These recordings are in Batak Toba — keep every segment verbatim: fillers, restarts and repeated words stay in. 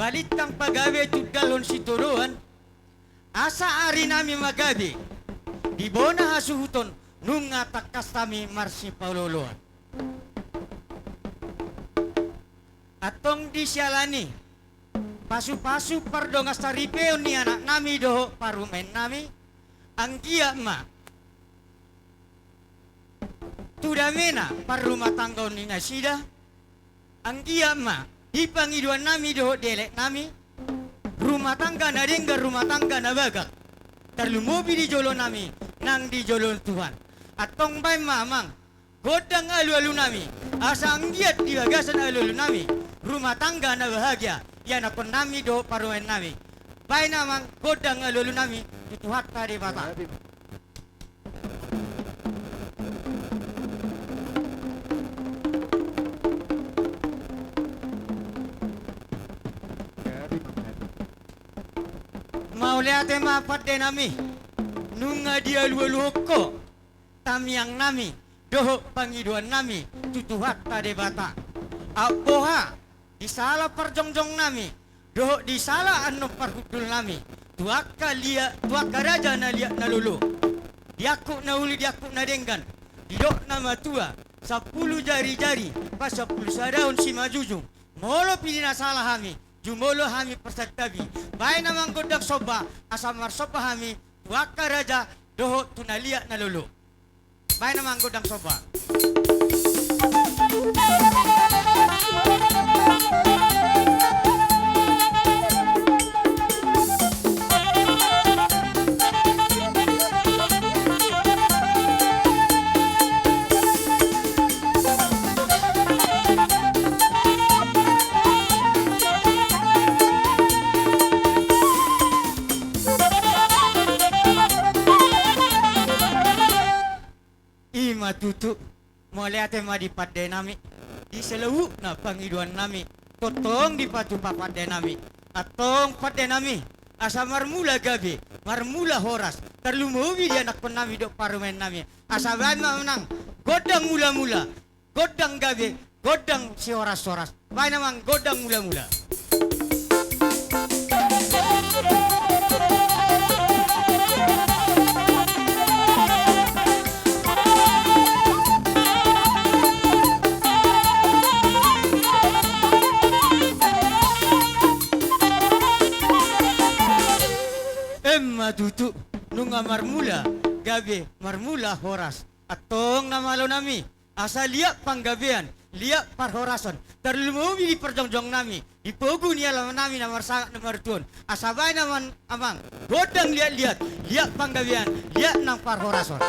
Lintang pagabe tundalhon sitodoan, asa ari nami ma gabe di bona hasuhuton, nunga tangkas hami marsipaolooloan. Antong di siala ni pasupasu pardongansaripeon ni anak nami dohot parumaen nami, anggiat ma tu damena parrumatanggaon ni nasida, anggiat ma di pangidoan nami dohot di elek nami, rumah tangga na denggan, rumah tangga na bagak, tarlumobi di jolo nami nang di jolo ni Tuhan. Antong baen ma amang gondang alualu nami, asa anggiat di bagasan alualu nami rumah tangga na bahagia ianakhon nami dohot parumaen nami. Baen amang gondang alualu nami tu Tuhanta Debata. Mauliate ma pande nami, nunga dialualuhon ho tangiang nami dohot pangidoan nami tu Tuhanta Debata. Aut boha di sala parjongjong nami dohot di sala annon parhundul nami, tu angka liat, tu angka raja na liat na lolo, di angkup na uli, di angkup na denggan, didok na matua, sampulu jarijari pasampulu sadaon simanjujung. Molo pe di na sala hami, jumolo hami parsantabi. Baen amang gondang somba, asa marsomba hami tu angka raja dohot tu na liat na lolo. Baen amang gondang somba. I ma tutu. Mauliate ma di pande nami. Di saluhutna pangidoan nami tongtong dipatupa pande nami. Antong pande nami, asa marmula gabe, marmula horas, tarlumobi di anakhon nami dohot parumaen nami. Asa baen ma amang gondang mulamula, gondang gabe, gondang sihoras-horas. Baen amang gondang mulamula. Emma tutu, nunga marmula gabe, marmula horas. Antong na malo nami, asa liat panggabean, liat parhorasan, tarlumobi di parjongjong nami, di pogu ni alaman nami na marsangap na martua on. Asa baen amang, amang gondang liat-liat, liat panggabean, liat nang parhorasan.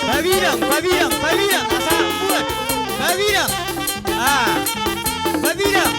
Pabidang, pabidang, pabidang, asa buat. Pabidang. Ah. Pabidang.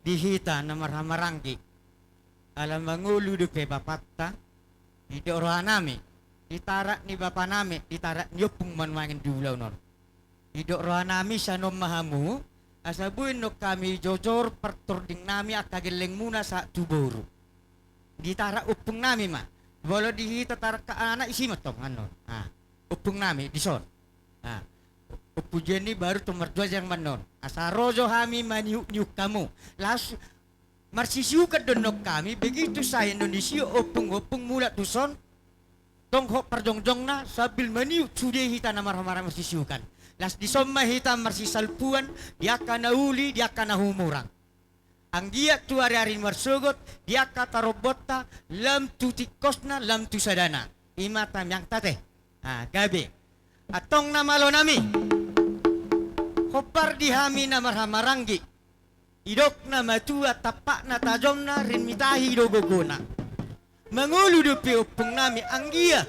di hita na marhahamaranggi. Ala mangolu dope bapanta, didok rohanami, di tarak ni bapanami, di tarak ni ompung ma nuaeng di ulaon on. Didok rohanami sian on ma hamu, asa boi annon hami jojor partordingnami angka gellengmuna sahat tu boru. Di tarak ompungnami ma. Molo di hita tarak anak isi ma tong annon. Ah, ompungnami dison. Ah, Ompu Jenny baru tong marjuajang ma annon. Asa ro jo hami maniuk-niuk hamu. Laos marsisiukan do annon hami, begitu sae annon disi ompung-ompung mulak tuson. Tong hot parjongjongna sambil maniuk sude hita na marhahamaranggi marsisiukan. Laos dison ma hita marsisalpuan, di angka na uli, di angka na humurang. Anggiat tu ari-ari marsogot, di angka tarombonta, lam tu tingkosna, lam tu sadana. I ma tamiangta te. Ah, gabe. Antong na malonami. Hombar di hami na marhahamaranggi. Didok na matua tampakna tajomna, rinmitahi do gogona. Mangolu dope ompungnami anggia.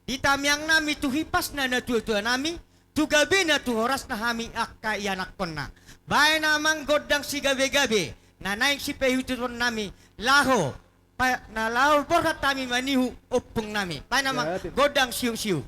Di tamiangnami tu hipasna natuatuanami, tu gabena tu horasna hami angka ianakkonna. Baen amang gondang sigabe-gabe, na naeng sipaihutihutonnami, laho, pa, na laho borhat hami maniuk ompungnami. Baen amang gondang siuk-siuk.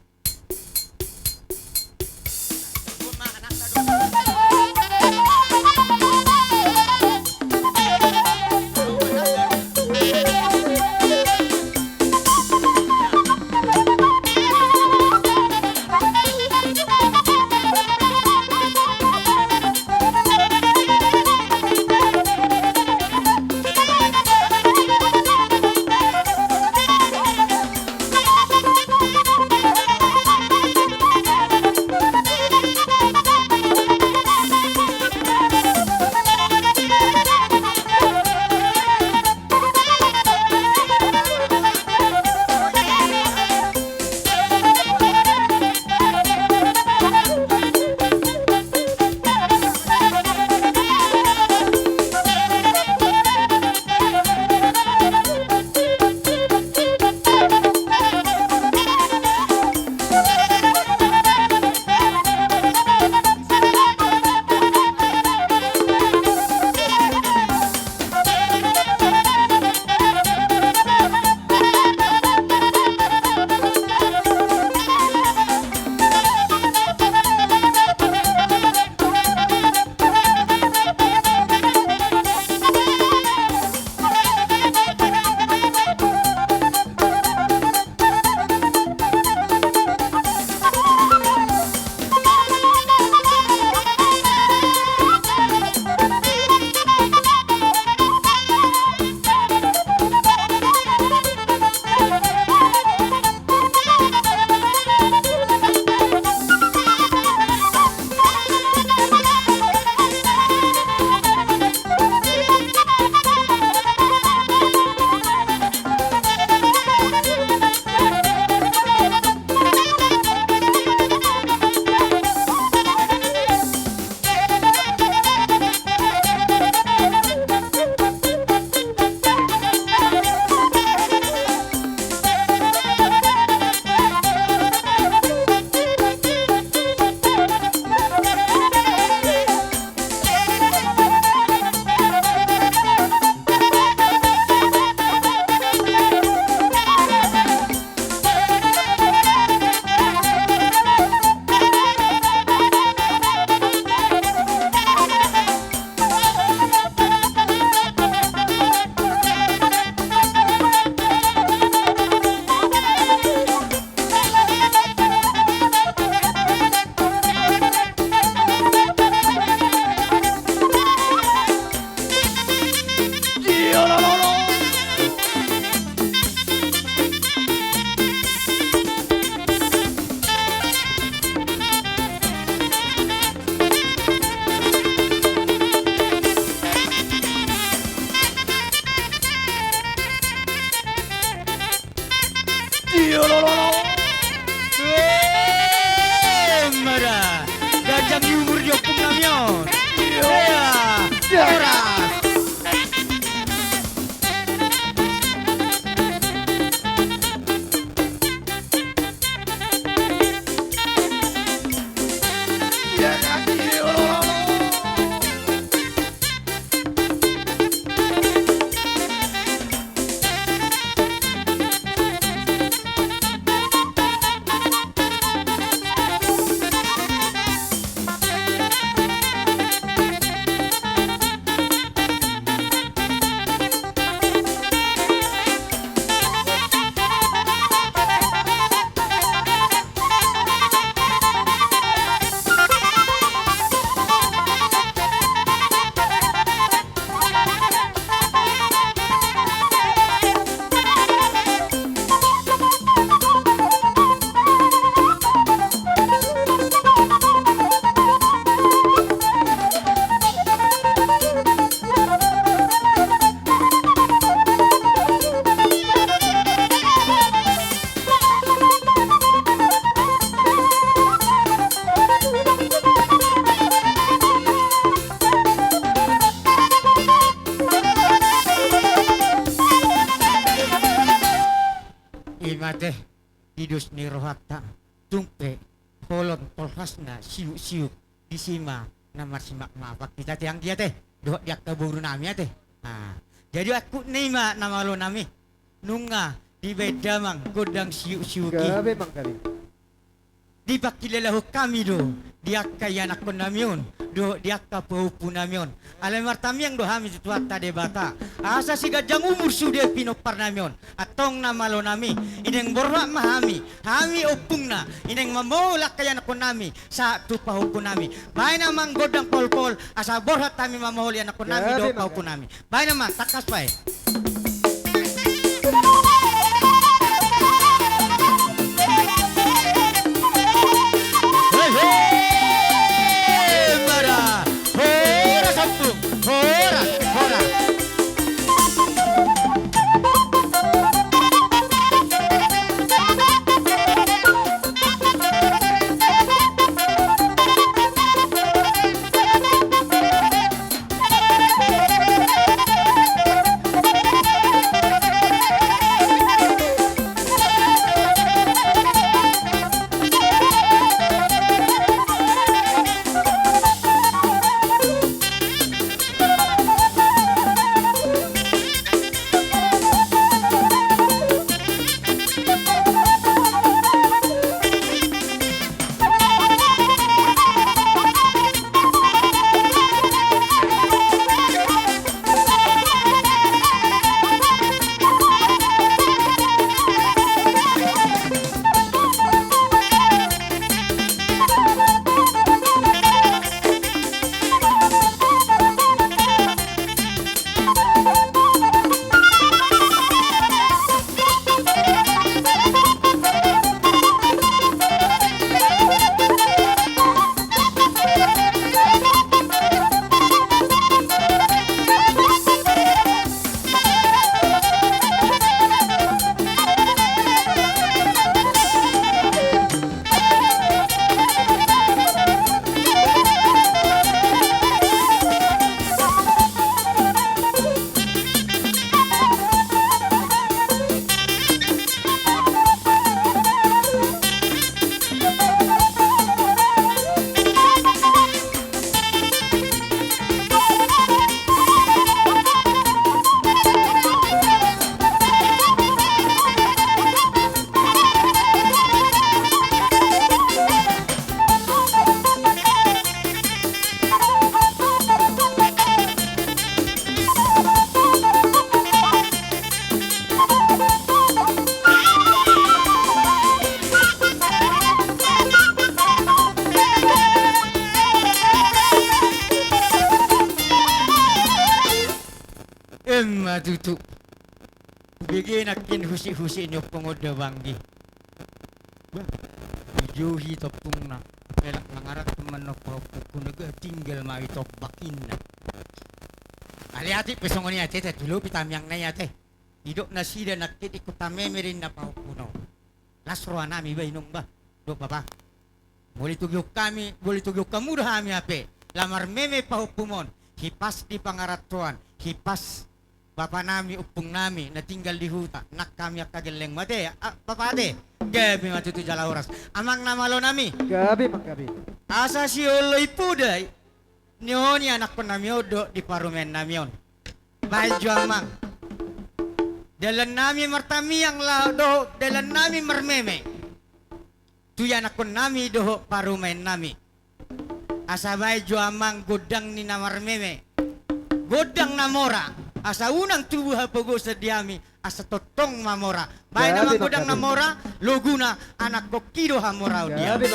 Dio lolo. Eee, mada. Ganjang ni umur di ompungnami on. Dio. Ea. Dio. Ora. Dio kan, dio lolo. Ate, di dos ni rohanta, tung pe holong tolhasna siuk-siuk, disi ma na marsimaaf-maafan hita ate, anggia ate, dohot di angka borunami ate. Ah, jadi angkup ni i ma na malo nami, nunga dibaen damang gondang siuk-siuk i. Gabe, Mang, gabe. Dipangkilalahon hami do di angka ianakkonnami on dohot di angka pahompunami on. Alai martangiang do hami tu Tuhanta Debata, asa siganjang umur sude pinomparnami on. Antong na malo nami, i naeng borhat ma hami, hami ompungna, i naeng mamohol angka ianakkonnami sahat tu pahompunami. Baen amang gondang polpol, asa borhat hami mamohol ianakkonnami dohot pahompunami. Baen amang, tangkas baen. Hehe, mara. Horas ompung, horas, horas. Emma tutu. Hubege nangkin husik-husik ni ompung on da banggi. Bah, dijou hita ompungna. Pelak mangaranto manang pahompungku na ga tinggal ma i tombak inna. Alai atik pe songon i ate, tatulopi tamiang na i ate. Didok nasida nangkin ingkon tameme do inna pahompuna on. Las rohanami ba inong ba. Dok bapa. Boi togihon hami, boi togihon hamu do hami hape. Lam marmeme pahompum on. Hipas di pangarantoan, hipas bapanami, ompungnami, na tinggal di huta, nang hami angka gelleng ma ate, a, bapa ate. Gabe ma tutu jala horas. Amang na malo nami. Gabe, Mang, gabe. Asa sioloi poda i. Ni on ianakkonnami on dohot di parumaennami on. Baen jo amang. Dalannami martamiang laho dohot dalannami marmeme. Tu ianakkonnami dohot parumaennami. Asa baen jo amang gondang ni na marmeme. Gondang na mora. Asa unang tubu hapogosan di hami. Asa tongtong mamora. Baen amang gondang na mora. Loguna anakkon i do hamoraon di hami.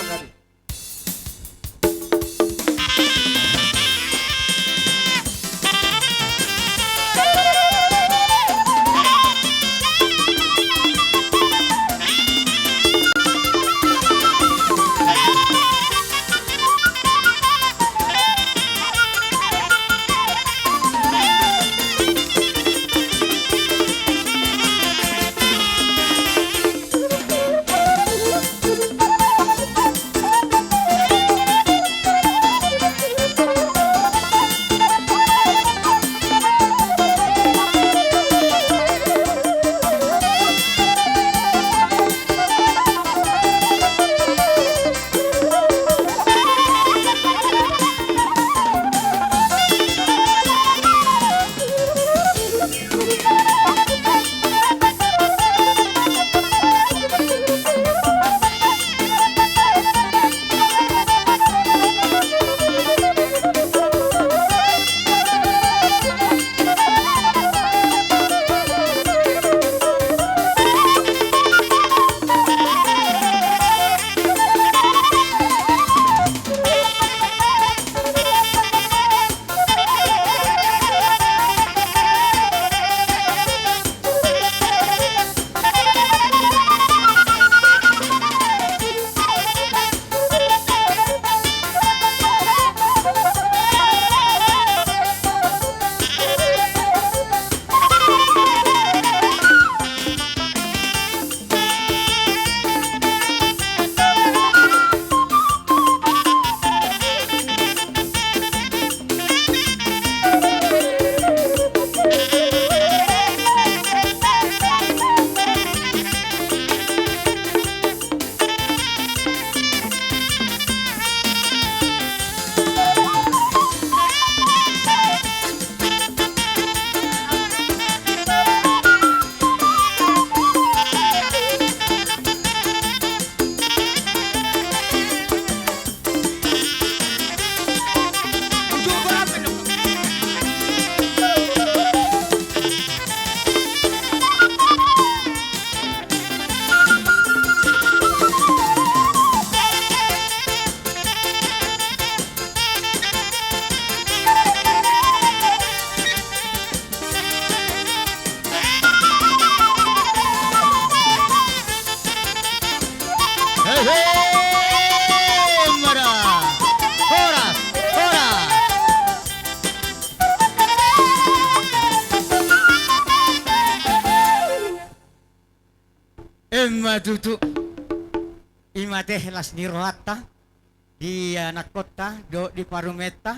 Emma da. Horas, horas. Emma tutu. I ma teh las ni rohanta di anakkonta dohot di parumaenta.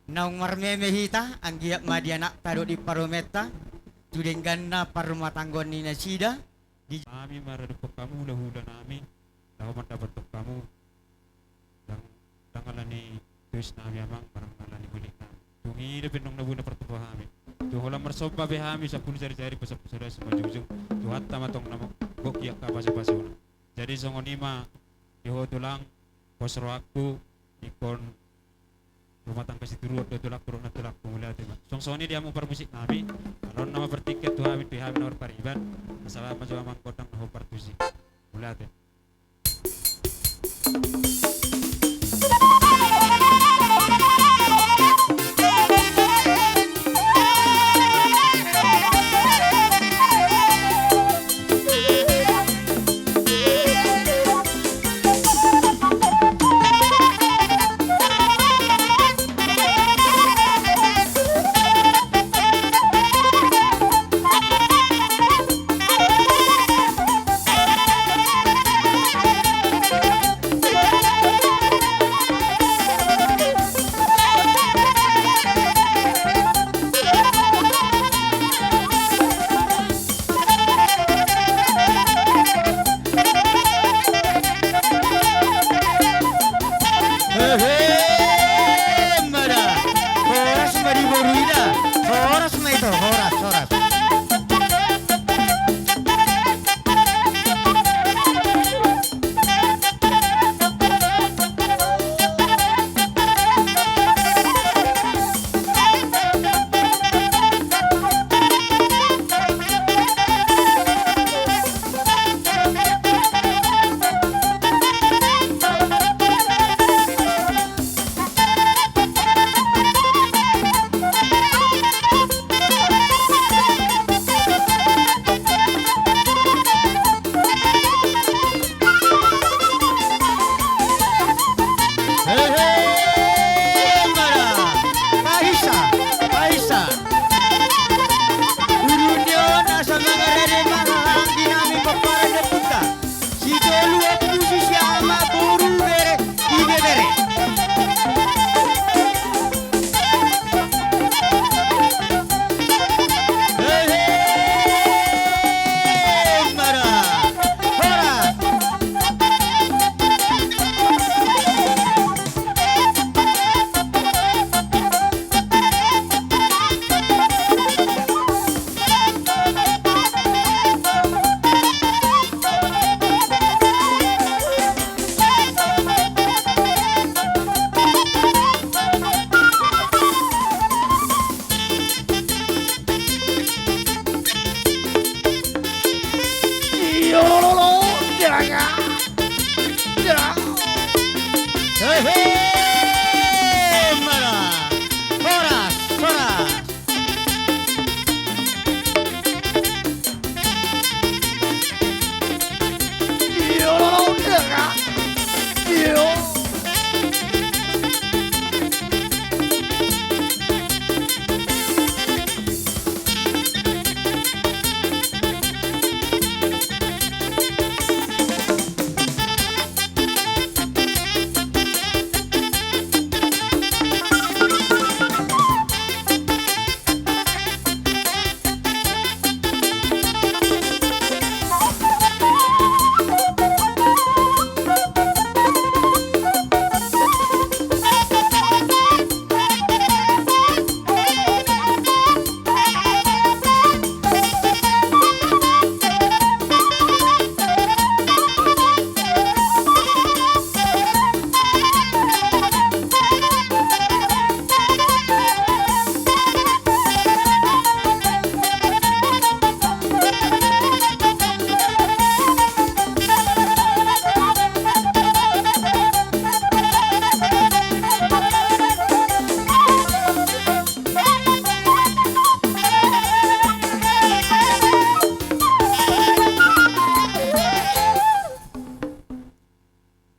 Naung marmeme hita, anggiat ma di anakta dohot di parumaenta tu dengganna parrumatanggaon ni nasida. Di hami maradophon hamu hulahula nami, laho mandapothon hamu. Ndang, ndang ala ni tois nami, Amang, ndang ala ni bulik nami. Tung i do pe naung na boi na partubu hami. Tung holan marsomba be hami sampulu jari-jari, pasampulu sada, sumanjujung. Tuhanta ma tong na gok i angka pasupasuna. Jadi songon i ma di ho tulang, pos rohangku, ingkon rumah tangga situruon do tulangku, dohot nantulangku, mauliate ma. Songon i di hamu parmusik nami, alana na ma partingkian tu hami, tu hami na marpariban, asa lam ma jo Amang gondang na hombar tusi. Mauliate.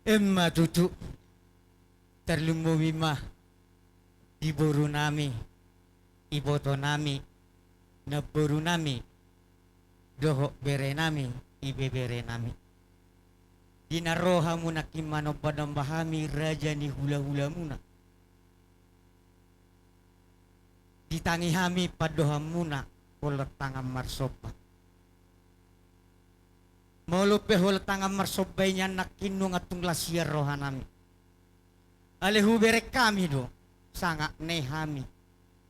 Emma tutu. Tarlumobi ma di borunami, ibotonami, namborunami, dohot berenami, ibeberenami. Di na ro hamu nangkin manombanomba hami raja ni hulahulamuna. Ditangi hami pandohanmuna holan tangan marsomba. Molo pe holan tangan marsomba i nian nangkin, nunga tung las hian rohanami. Alai hubereng hami do sangap ni hami,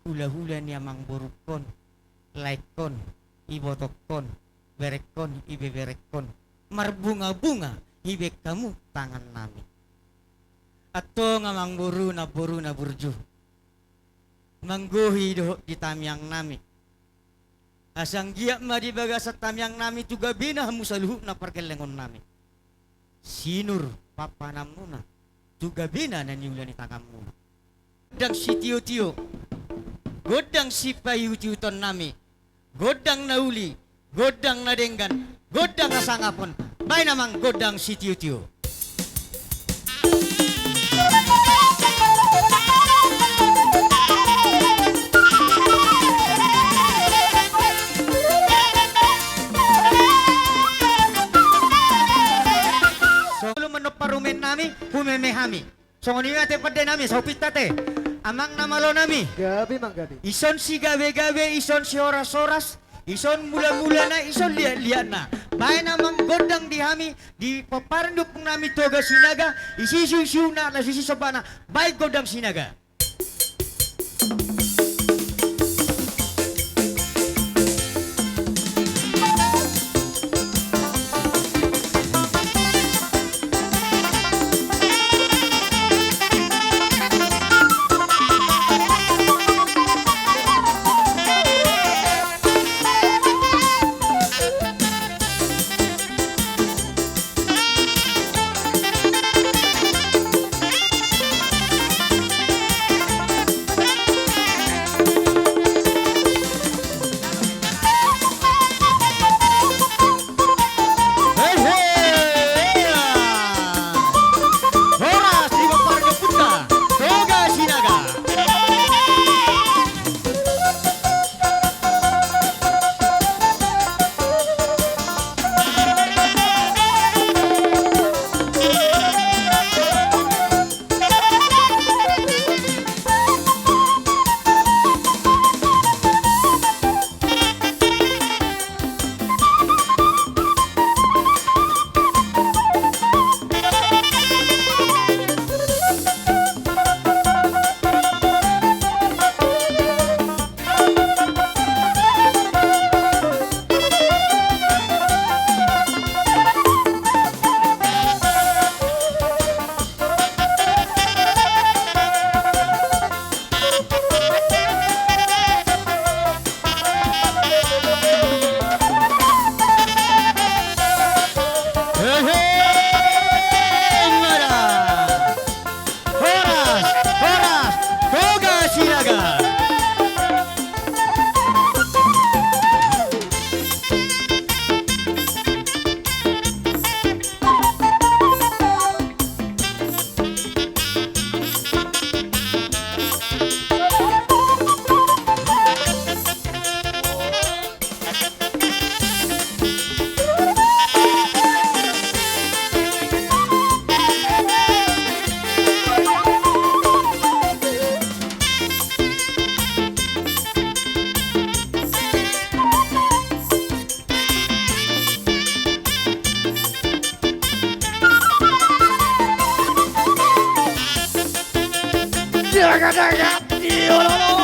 hulahula ni amangborungkon, laengkon, ibotongkon, berengkon, ibeberengkon, marbungabunga dibahen hamu tangannami. Antong amangboru, namboru na burju, manggohi dohot di tangiangnami. Asa anggiat ma di bagasan tangiangnami tu gabena hamu saluhutna pargellengonnami. Sinur pampahananmuna tu gabena na niula ni tanganmuna. Gondang sitiotio, gondang sipaihutihutonnami, gondang na uli, gondang na denggan, gondang na sangapon, bahen amang gondang sitiotio. Songon manompa rumennami, humeme hami. Songon i ma ate pandenami, saupinta ate. Amang na malonami. Gabe manggabe. Ison sigabegabe, ison sihorashoras, ison mulamulana, ison liatliatna. Bahen amang gondang di hami, di pomparan ni ompungnami Toga Sinaga, disi suhutsuhutna, laos disi sombana, bahen gondang Sinaga. Horas di pomparan ni ompunta Toga Sinaga. Horas, horas, Toga Sinaga. Daga, daga, diololo.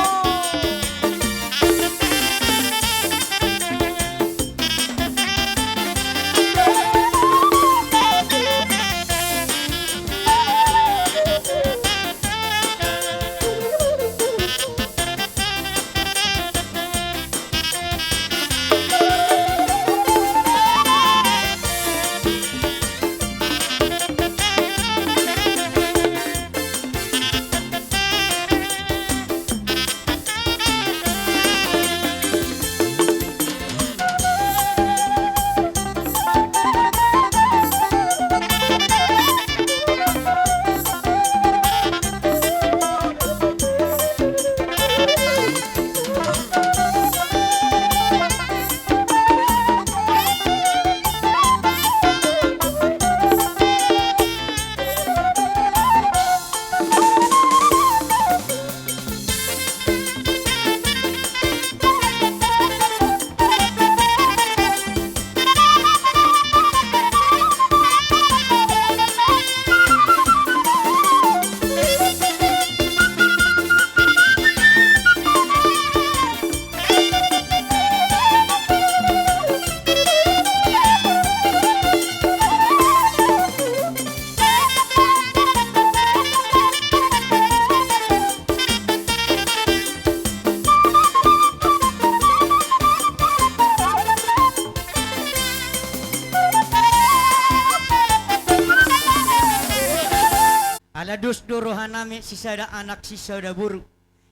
Dos do rohanami sisada anak sisada boru.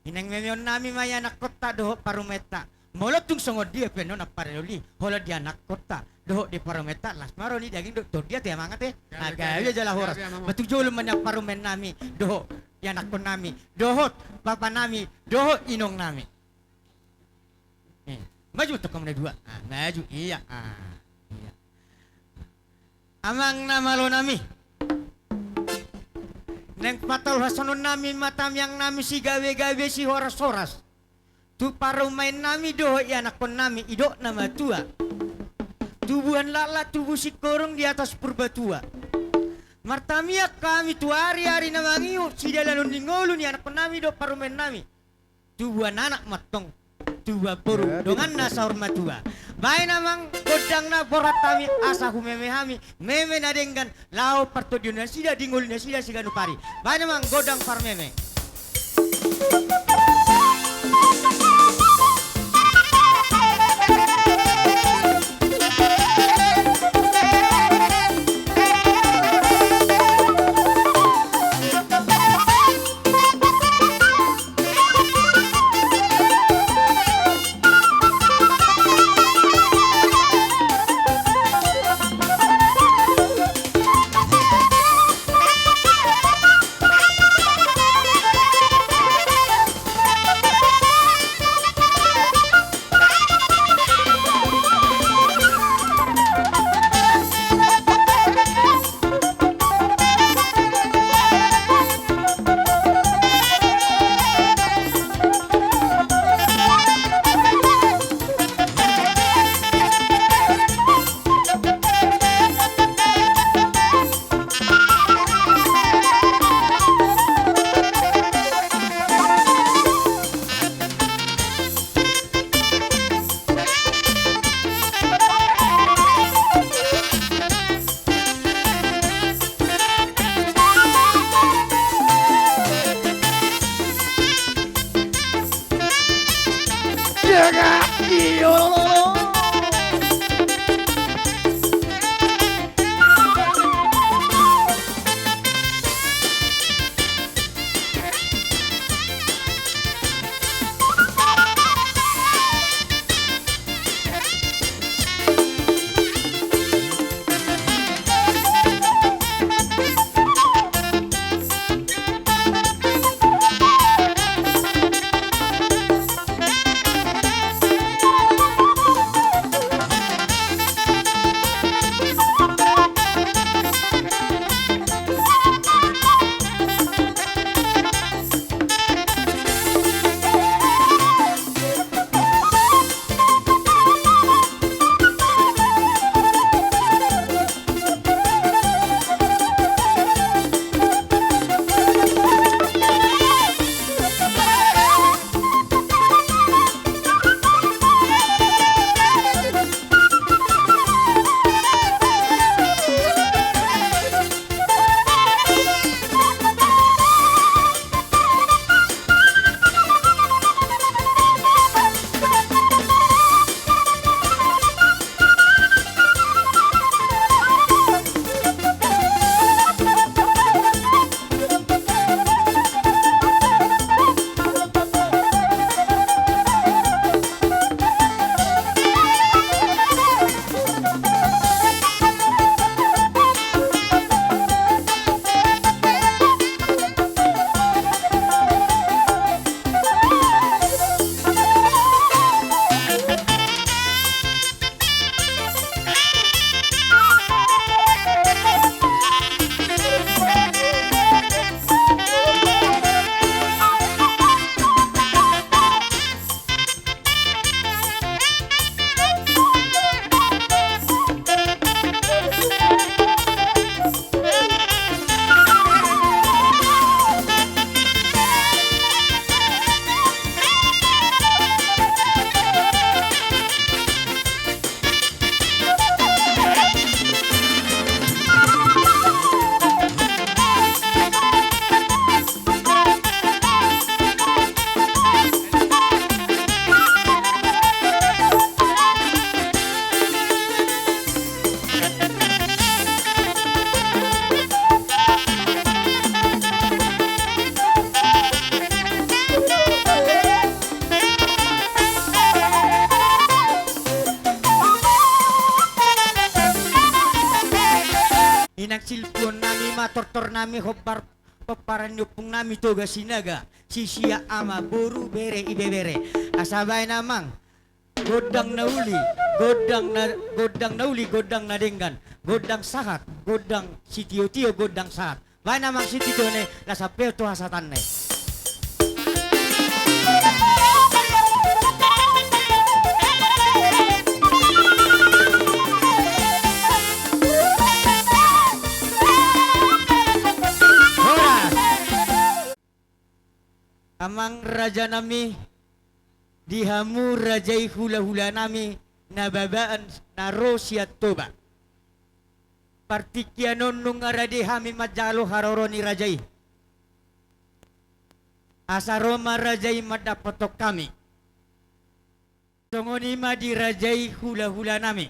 Inang memeon nami ma ianakkonta dohot parumaenta. Molo tung songon dia pe annon ampareloli, holan di anakkonta dohot di parumaenta las ma roha ni daging dohot tondi ate amang ate. Gabe, gabe, gabe jala horas. Gabe amang. Ba tu jolo ma nian parumaen nami dohot ianakkon nami dohot bapa nami dohot inong nami. Eh, maju tong hamu na dua. Ah, maju, iya. Ah, iya. Amang na malo nami. Naeng patolhashon nami ma tamiang nami sigabe-gabe sihoras-horas. Tu parumaen nami dohot ianakkon nami, idok na matua. Tubuan laklak tubu singkoru di atas Purbatua. Martamiang hami tu ari-ari na mangihut sidalanon ni ngolu ni anakkon nami dohot parumaen nami. Tubuan anak ma antong, tubuan boru, ya, dongan na saur matua. Baen amang gondang na borhat hami asa humeme hami, meme na denggan, laho partondion nasida di ngolu nasida siganup ari. Baen amang gondang parmeme. Inang silpuon nami ma tortor nami, hombar pomparan ni ompung nami Toga Sinaga, sisiak ama boru bere ibebere. Asa baen amang gondang na uli, gondang na, gondang na uli, gondang na denggan, gondang sahat, gondang sitiotio, gondang sahat. Baen amang sititiona i, laos sampe tu hasahatanna i. Horas. Amang raja nami, di hamu raja i hulahula nami, Nababan na ro sian Toba. Partingkian on nunga rade hami manjalo haroro ni raja i. Asa ro ma raja i mandapothon hami. Songon i ma di raja i hulahula nami.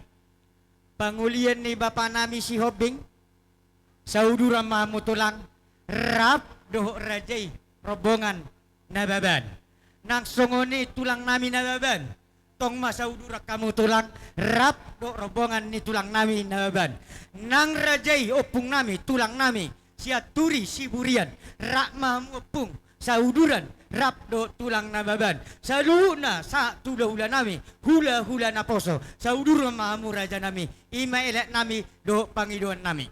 Pangolian ni bapa nami Sihombing, sauduran ma hamu tulang, rap dohot raja i rombongan Nababan. Nang songon i tulang nami Nababan, tong ma sauduran hamu tulang, rap dohot rombongan ni tulang nami Nababan. Nang raja i ompung nami, tulang nami, Sianturi Siburian, rap ma hamu ompung, sauduran, rap dohot tulang Nababan. Saluhutna sahat tu hulahula nami, hulahula naposo, sauduran ma hamu raja nami, i ma elek nami, dohot pangidoan nami.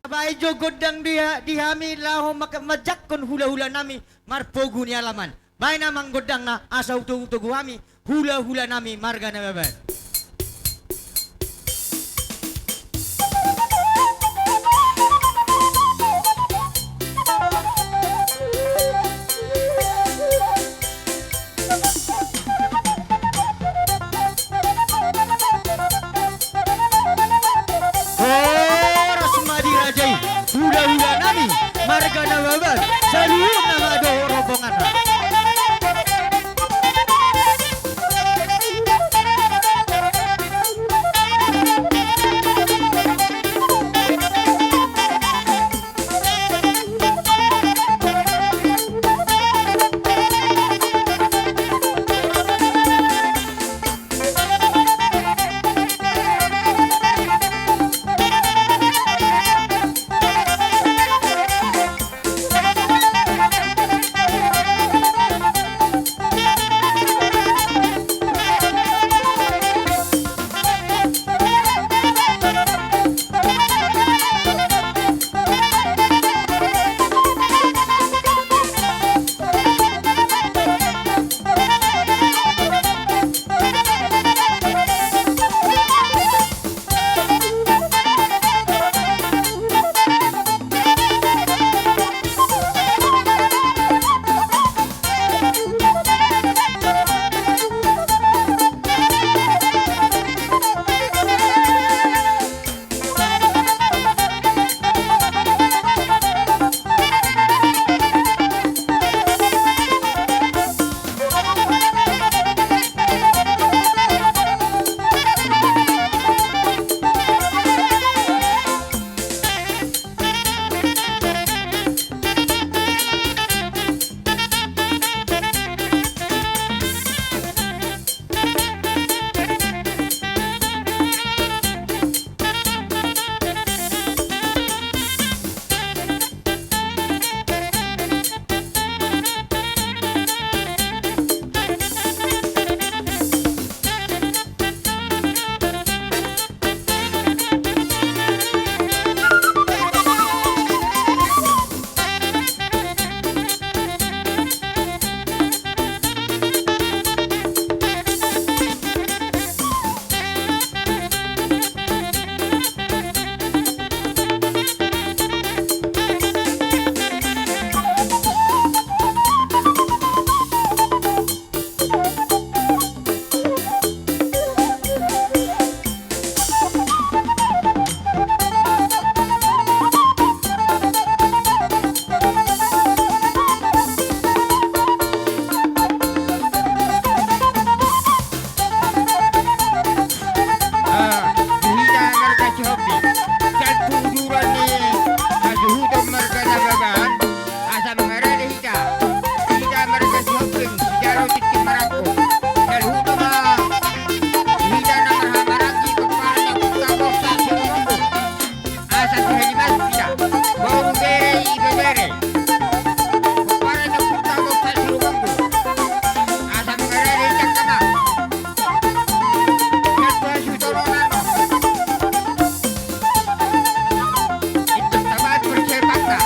Baen jo gondang di, di hami laho maka-, manjangkon hulahula nami, marpogu ni alaman. Baen amang gondangna asa hutogutogu hami, hulahula nami marga Nababan. Horas ma di raja i, hulahula nami, marga Nababan, saluhutna ma dohot rombonganna. Satu heli mas bisa. Baru bere, ibe bere. Kepala nyebut tamu tak suruh ganggu. Asam ngerere ikan kama. Satu hasil toronan. Itu sama percaya bangsa.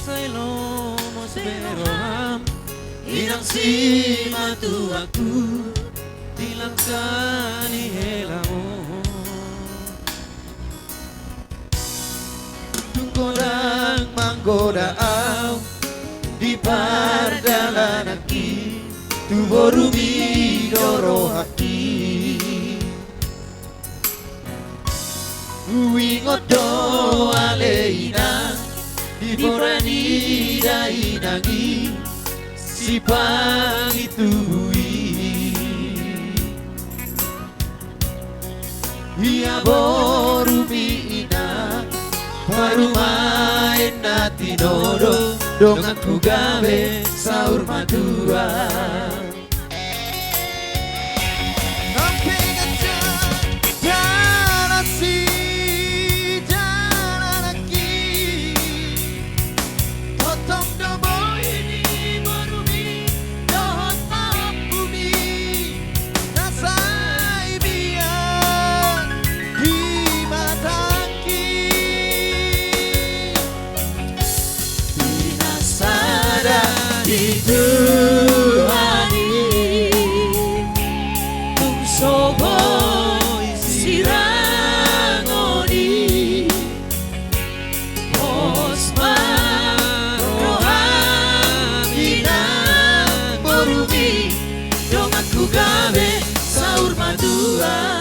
Sai lomo be roham, inang simatuaku, di langka ni hela on. Tung godang manggoda au di pardalananki, tu borumi do rohangki. Huingot do ale inang, di poda ni dainang i, sipangit tubu i. Ia borumi inang, parumaen na tinodo, donganku gabe saur matua. Dalan sidalananki, tongtong do boi ni borumi dohot ompumi na sai biang di matangki. Di na sada di Tuhan i, tung so boi sirangon i. Pos ma roham inang borumi, donganku gabe saur matua.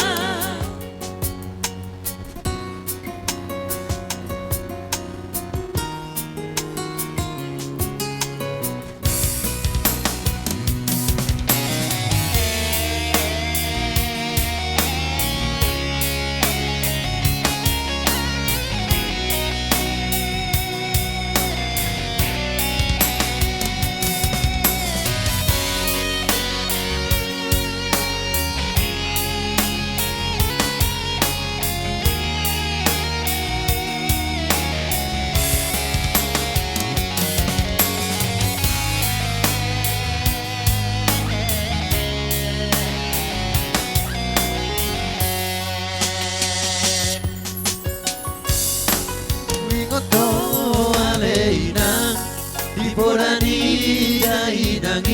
Huingot do ale inang, di poda ni dainang i,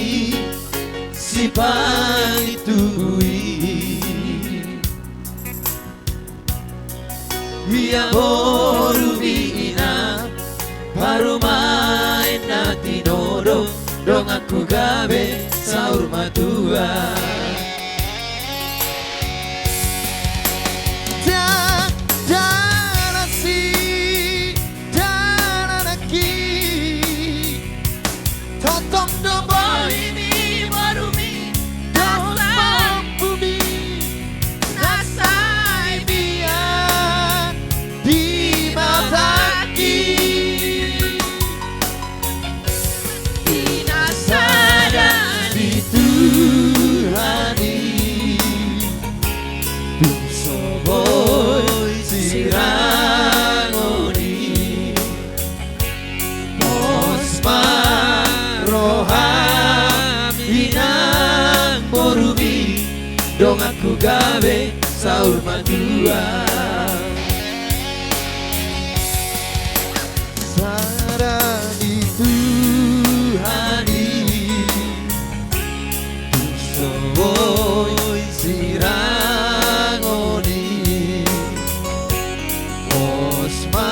sipangit tubu i. Ia borumi inang, parumaen na tinodo, donganku gabe saur matua. Da, dalan sidalananki, tongtong do boi ni borumi dohot ompumi na sai biang di matangki. Di na sada di Tuhan i, tung so boi sirangon i. Pos ma roham inang borumi, donganku gabe saur matua. Sada di Tuhan i, tung so boi sirangon i. Pos ma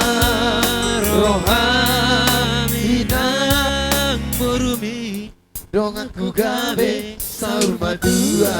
roham inang borumi, donganku gabe saur matua.